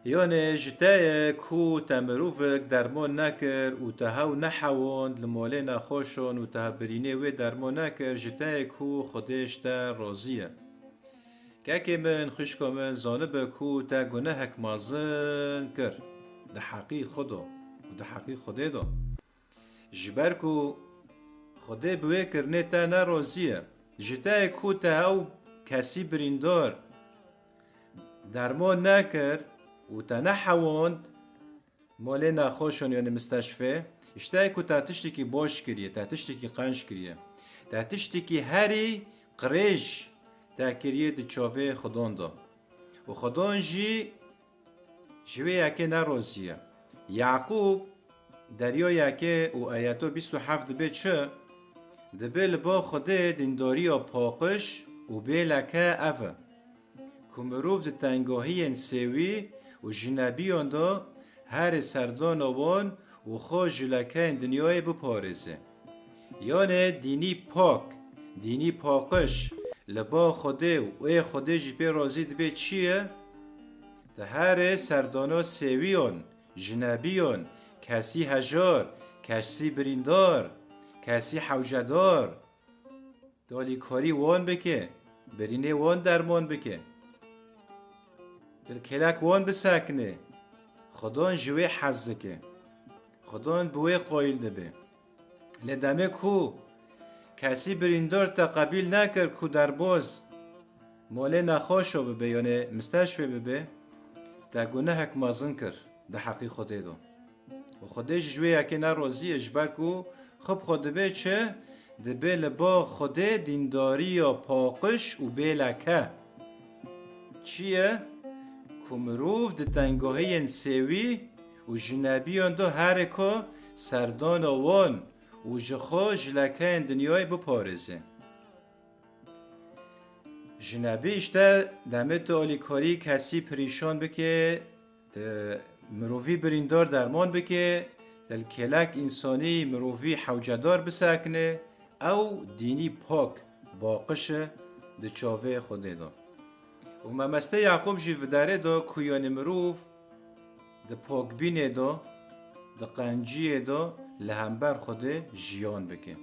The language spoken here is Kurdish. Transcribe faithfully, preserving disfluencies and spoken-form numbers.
Yanê ji te ye ku te mirovik derman nekir û te hew nehewand li malê nexweşan û te birînê wê derman nekir, ji te ye ku Xwedê ji te razî ye. Kekê min, xwişka min, zanibe ku te gunehek mezin kir di heqî xwe de û di heqî Xwedê de. Ji ber ku Xwedê bi wê kirinê te nerazî ye. Ji te ye ku te ew kesî birîndar derman nekir û te nehewand malê nexweşan, yanî misteşfê, ji te ye ku te tiştekî baş kiriye, te tiştekî qenc kiriye. Te tiştekî herî qirêj te kiriye di çavê Xudan de. Û Xudan jî ji wê yekê nerazî ye. Yaqûb derya yekê û ayeta bîst û heft dibê çi? Dibê li ba Xwedê dîndariya paqij û bê leke ev e, ku mirov di tengahiyên sêwî û jinebiyan de herê serdana wan û xwe ji lekeyên dinyayê biparêze. Yanê dînî pak, dînî paqij li ba Xwedê û ê Xwedê jî pê razî dibê çi ye? Te herê serdana sêwiyan, jinebiyan, kesî hejar, kesî birîndar, kesî hewcedar, tu alîkarî wan bike, birînê wan derman bike. Dilkêlek wan bisekine. Xudan ji wê hez dike. Xudan bi wê qayîl dibe. Lê demê ku kesî birîndar te qebîl nekir ku derbaz malê nexweşa bibe, yanê misteşfê bibe, te gunehek mezin kir di heqî Xwedê de. Û Xwedê jî ji wê yekê nerazî ye, ji ber ku xwe bi xwe dibê çi? Dibê li ba Xwedê dîndariya paqij û bê leke. Çi ye? Ku mirov di tengahiyên sêwî û jinebiyan de herê ku serdana wan û ji xwe ji lekeyên dinyayê biparêze. Jinebî îşte demê tu alîkarî kesî pirîşan bike, tu mirovî birîndar derman bike, tu li kêlek însanî mirovî hewcedar bisekine, ew dînî pak, baqij e di çavê Xwedê de. Û Memeste Yaqûb jî viderê de ku yanî mirov di pokbînê de, di qenciyê de li hember Xwedê jiyan bike.